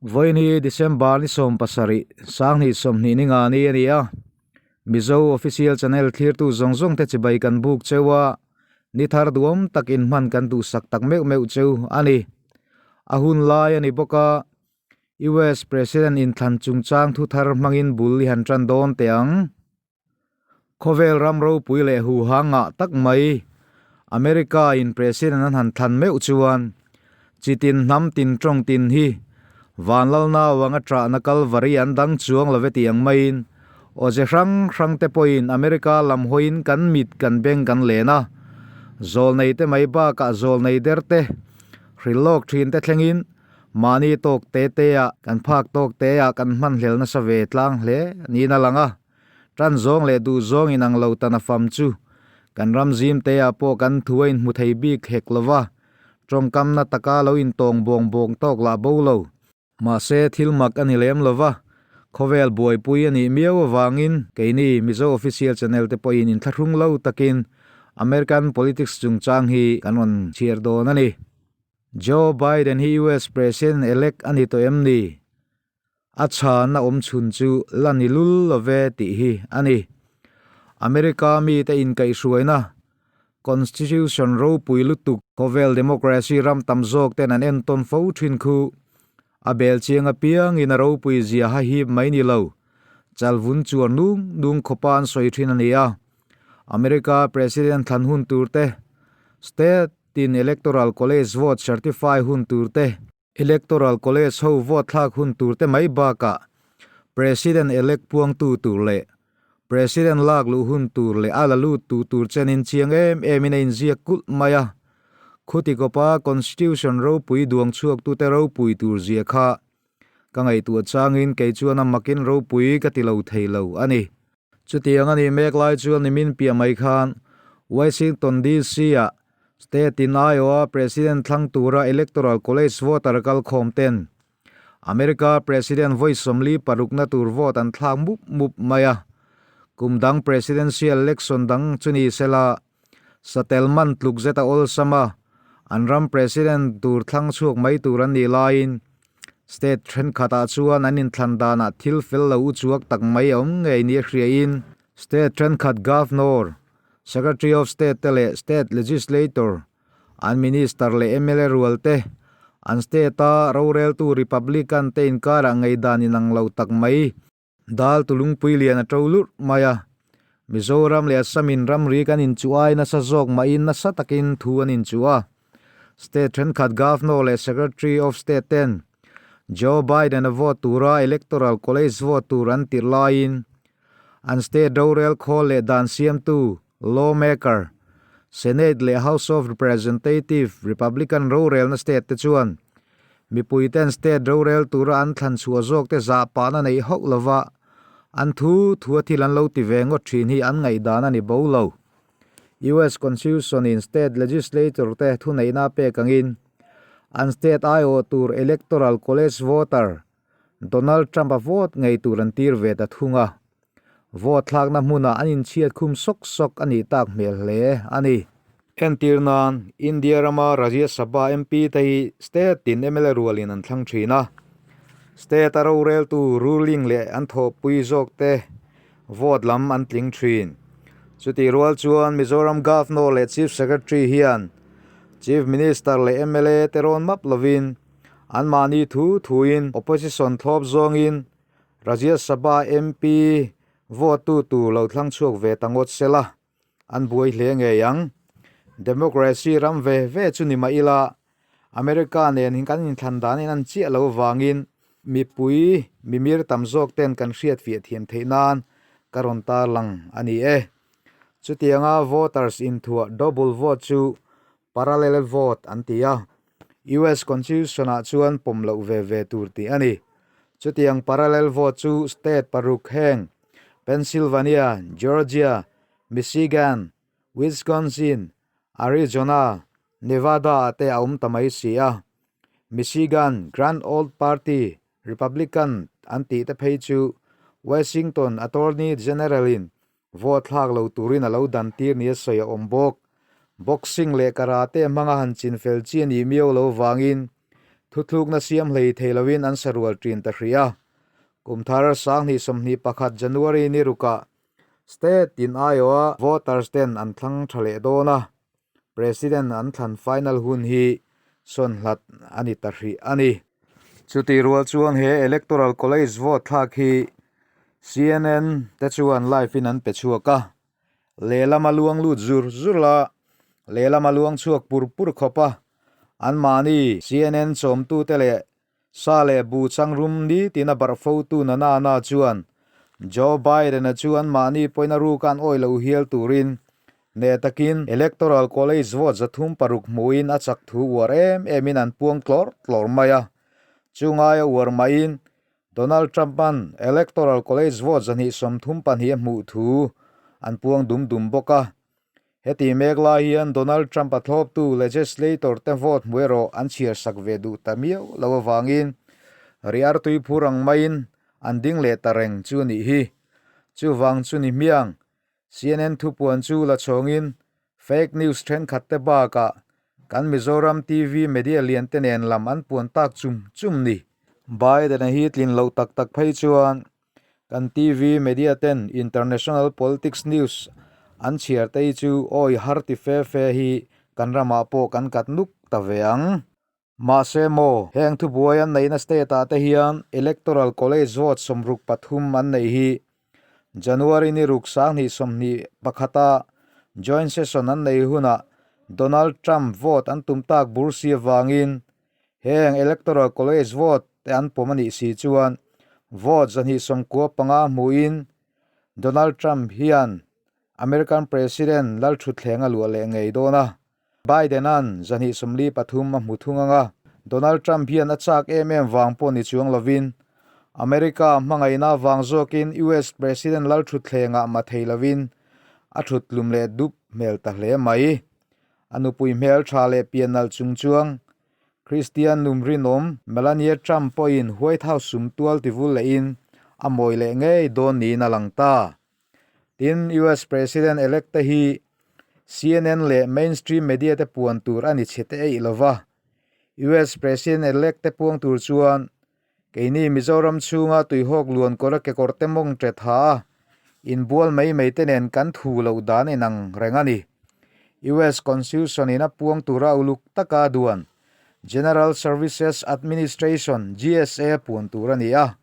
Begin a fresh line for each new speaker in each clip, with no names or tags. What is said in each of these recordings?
Vawiin hi December ni 17, sanghnih sawmhnih ni nga ni a ni a. Mizo Official Channel thlirtu zawng zawng te chibai kan buk cheu a, ni thar duam tak in hman kan duhsak tak meuh meuh cheu a ni. A hun lai a ni bawk a, US President inthlan chungchang thu thar hmangin bul i han tan dawn teh ang. Khawvel ram ropui leh huha ngah tak mai America in President an han thlan meuh chuan chi tin hnam tin tawng tin hi vanlalna avanga trahna Kalvari an dang chuang lo ve tih ang maiin awze hrang hrang te pawhin America lam hawiin kan mit kan beng kan len a, zawlnei te mai bakah zawlnei der te hrilhlawk thin te thlengin Mahni tawk te te ah kan phak tawk te ah kan hmanhlel nasa ve tlang hle niin a lang a, tan zawng leh duh zawng inang lo tan a fam chu kan ram zim te ah pawh kan thu a inhmu thei bik hek lo va, tawngkamna taka lo intawng bawng bawng tawk lah bo lo. Mahse thil mak a ni lem lo va, khawvel buaipui a nih miau avangin keini Mizo Official Channel te pawhin inthlahrung lo takin American politics chungchang hi kan rawn chhiar dawn a ni. Joe Biden hi US President elect a ni tawh em ni? A chhanna awm chhun chu la ni lul lo ve tih hi a ni. America mite inkaihhruaina Constitution ropui lutuk khawvel democracy ram tam zawk ten an entawn fo thin khu a bel chiang apiangin a ropui zia ha hip mai ni lo, chalvun chuan nung nung khawpa an sawi thin a ni a. America President thlan hun tur te, State Tin Electoral College vote certify hun tur te, Electoral College ho vote thlak hun tur te mai bakah President elect puangtu tur leh President lak luh hun tur leh a la lut tu tur chenin chiang em emin a inziak kulh mai a. Khuti kawpa Constitution ropui duang chhuaktute ropui tur zia kha ka ngaihtuah changin kei chuan a makin ropui ka ti lo thei lo a ni. Chutiang a nih mek lai chuan nimin piah mai khan Washington DC-ah state in aiawha President thlang tura Electoral College voter kalkhawm ten America President vawi 46 na tur vote an thlak mup mup mai a. Kum dang Presidential election dang chu ni sela satel man tluk zet a awlsam a, an ram President tur thlang chhuak mai tur an nih laiin State thenkhatah chuan an inthlan danah thil fel lo u chuak tak mai a awm ngei nia hriain State thenkhat Governor, Secretary of State te leh State Legislator, an Minister leh mla rual te, an State-a roreltu Republican te inkarah ngeidan inang lo tak mai Dal Tulungpui lian a to lurh mai a, Mizoram leh Assam in ramri kan inchuh ai nasa zawk mahin nasa takin thu an inchuh a. State thenkhat Governor leh Secretary of State ten Joe Biden a vote tura Electoral College vote tur an tirh laiin an state rorel khawl leh dan siamtu, lawmaker, Senate leh House of Representative Republican rorelna state te chuan Mipuiten state rorel tura an thlan chhuah zawk te zah pahna neih hauh lova an thu thua thil an lo ti ve ngawt thin hi an ngaihdan a ni bo lo. US Constitution in state legislature te thuneihna a pek angin an state aiawh tur Electoral College voter Donald Trump a vote ngei tur an tir ve ta thung a. Vote thlakna hmunah an inchhiat khum sawk sawk a nih tak hmel hle a ni. Entir nan, India rama Rajya Sabha MP te hi state tin mla rualin an thlang thin a. State a roreltu ruling leh an thawhpui zawk te vote lam an tling thin. Chutih rual chuan Mizoram Governor leh Chief Secretary hian Chief Minister leh mla te rawn map lovin anmahni thu thuin opposition thlawp zawngin Rajya Sabha MP vote tu tur lo thlang chhuak ve ta ngawt se la, an buai hle ngei ang. Democracy ram ve ve chu ni mah ila, America nen hin kan inthlan dan in an chiah lo vangin mipui mimir tam zawk ten kan hriat fiah thiam theih nan ka rawn tarlang a ni e. Chutianga voters inthuah double vote chu parallel vote an ti a, US Constitution ah chuan pawm loh ve ve tur tih a ni. Chutiang parallel vote chu state paruk heng Pennsylvania, Georgia, Michigan, Wisconsin, Arizona, Nevada ah te a awm ta mai si a. Michigan Grand Old Party, Republican, an tih te phei chu Washington Attorney General in Vote thlak lo turin a lo dan tir nia sawi a awm bawk. Boxing leh karate hmanga han chin fel chi a nih miau lo vangin Thuthlukna siam hlei thei loin an sarual ṭin ta hrih a. Kum thar 2021 January ni rukah State tin aiawha voters ten an thlang tha leh dawn a, President an thlan final hun hi sawn hlat a ni ta hrih a ni. Chutih rual chuan he Electoral College vote thlak hi CNN te chuan live in an pe chhuak a, Lehlam a luang lut zur zur la, lehlam a luang chhuak pur pur khawp a, anmahni CNN chawmtute leh Sa leh bu changrum nitin a barh fotu na na na chuan Joe Biden-a chu anmahni pawhin a ruk an awih loh hial turin hneh takin Electoral College vote 306 hmuhin a chak thu uar em emin an puang tlawrh tlawrh mai a. Chu ngaia uar mahin Donald Trump-a'n Electoral College vote 232 a hmuh thu an puang dum dum bawk a. Heti mek lai hian Donald Trump-a thlawptu legislator te vote hmu erawh an chhiar sak ve duh ta miau lo avangin riar tui phur ang maiin an ding leh ta reng chu a nih hi. Chuvang chu ni hmiang, CNN thupuan chu la chhawngin fake news thenkhat te bakah kan Mizoram TV media lian te nen lam an puan tak chum chum ni. Biden-a hi tlin loh tak tak phei chuan Kan TV media ten international politics news an chhiar te hi chu awi har ti fe fe hi kan ramah pawh kan kat nuk ta ve ang. Mahse maw, heng thubuai an neihna state ah te hian electoral college vote 63 an neih hi January ni ruk 2021 a joint session an neih hunah Donald Trump vote an tum tak bur si avangin Heng Electoral College vote te an pawm a nih si chuan vote 295 hmuhin Donald Trump hian American President lalthutthleng a luah leh ngei dawn a. Biden-a'n 243 a hmu thung ang a, Donald Trump hian a chak em em vang pawh ni chuang lovin America hmangaihna vang zawkin US President lalthutthlengah ma thei lovin a thuttlum leh dup hmel ta hle mai. A nupui hmeltha leh piannalh chung chuang Kristian num rinawm Melania Trump pawhin White House sum tual tivul lehin a mawi leh ngei dawn niin a lang ta. Tin, US President-elect te hi CNN leh mainstream media te puan tur a ni chhe te eih lova. US President-elect te puang tur chuan keini Mizoram chhunga tuihawk luan kawra kekawr te mawng ṭe tha a, inbual mai mai te nen kan thu loh dan inang reng a ni. US Constitution in a puang tura uluk taka duan General Services Administration, GSA, puan tur a ni a,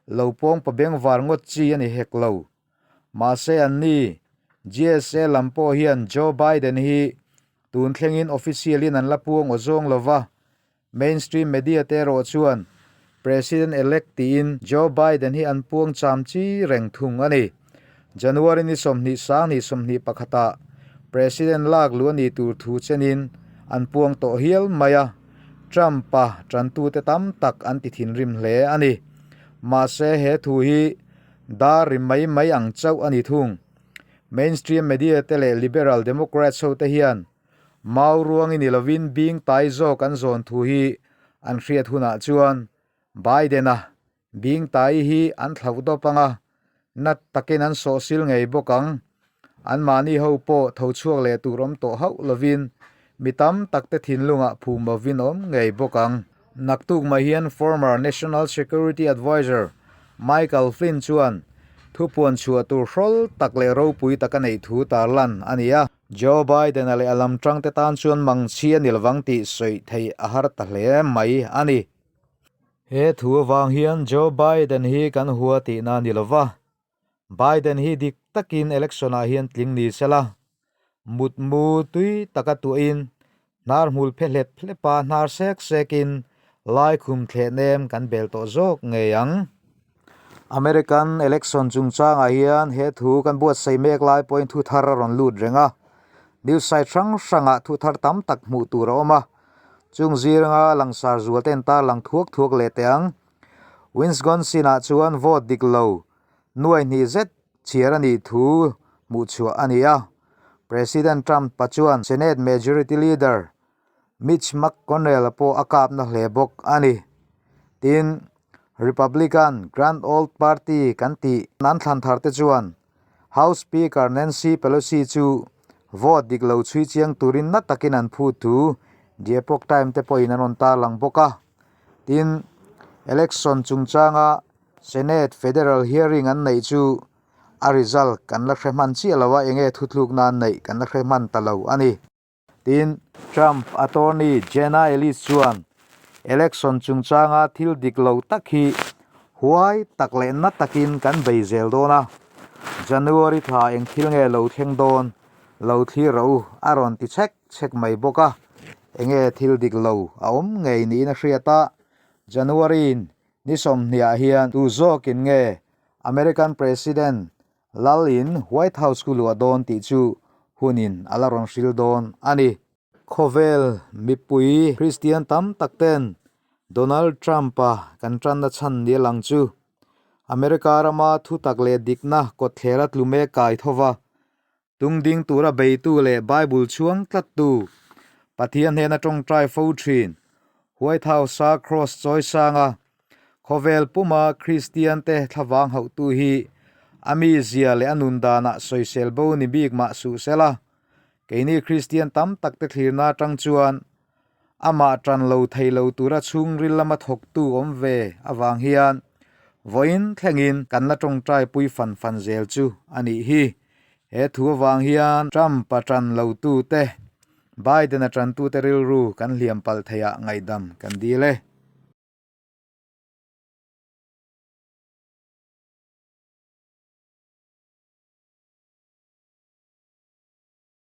lo pawng pa bengvar ngawt chi a ni hek lo. Mahse anni GSA lam pawh hian Joe Biden hi tun thlengin official in an la puang aw zawng lova, Mainstream media te erawh chuan President-elect tiin Joe Biden hi an puang cham chi reng thung a ni. January ni 20 2021 ah President lak luh a nih tur thu chenin an puang tawh hial mai a, Trump-a tantute tam tak an ti thinrim hle a ni. Mahse he thu hi dar ri mai mai ang chauh a ni thung. Mainstream media te leh Liberal Democrats ho te hian Mau ruangin ni lovin bing tai zawk an zawn thu hi an hriat hunah chuan Biden-a bing tai hi an thlauh dawp ang a, nat takin an sawhsil ngei bawk ang. Anmahni ho pawh tho chhuak leh tur awm tawh hauh lovin mi tam takte thinlungah phum lovin awm ngei bawk ang. Naktuk mai hian former National Security Adviser Michael Flynn chuan thupuan chhuah tur hrawl tak leh ropui tak a neih thu tarlan a ni a. Joe Biden-a leh a lam tangte tan chuan mangchhi a ni lovang tih sawi theih a har ta hle mai a ni. He thu avang hian Joe Biden hi kan hua tihna a ni lova, Biden hi dik takin election-ah hian tling ni se la, mutmu tui taka tuahin hnar hmul phe hlep hlepa hnar sek sekin laikhum thleh nem kan bel tawh zawk ngei ang. American election chungchangah hian he thu kan buatsaih mek lai pawhin thu thar a rawn lut reng a, news site hrang hrangah thu thar tam tak hmuh tur a awm a, chung ziranga langsar zual te an tarlang thuak thuak leh teh ang. Wisconsin-ah chuan vote dik lo nuai hnih zet chhiar a nih thu hmuh chhuah a ni a, President Trump pa chuan Senate Majority Leader Mitch McConnell pawh a kapna hle bawk a ni. Tin, Republican Grand Old Party kan tih an thlan thar te chuan House Speaker Nancy Pelosi chu vote dik lo chhui chiang turin na takin an phut thu The Epoch Times te pawhin an rawn tarlang bawk a. Tin, election chungchanga Senate federal hearing an neih chu a result kan la hre hman chiah lo a, enge thutlukna an neih kan la hre hman ta lo a ni. Tin, Trump attorney Jenna Ellis chuan election chungchanga thil dik lo tak hi huai tak leh na takin kan bei zel dawn a, January thla eng thil nge lo thleng dawn lo thlir rawh u a rawn ti chhek chhek mai bawk a, enge thil dik lo a awm ngei niin a hriat a, January ni sawmhniah hian tu zawkin nge American President Lal in White House ku luah dawn tih chu hunin a la rawn hril dawn a ni. Khawvel mipui Kristian tam tak ten Donald Trump-a kan tanna chhan ni a lang chu America rama thutak leh dikna kawtthler a tlu mek kai tho va, Tungding tura beitu leh Bible chhuang tlattu, Pathian hnena tawngtai fo thin, White House-a Cross chawi sanga khawvel puma Kristiante thlavang hauhtu hi a mizia leh a nun danah sawisel bo ni bik mah suh sela, keini Kristian tam takte thlirna atang chuan Amah tan lo thei lo tura chhungril lama thawktu awm ve avang hian vawiin thlengin kan la tawngtai pui fan fan zel chu a nih hi. He thu avang hian Trump-a tan lotute, Biden-a tantute rilru kan hliam palh theiah ngaihdam kan dil e.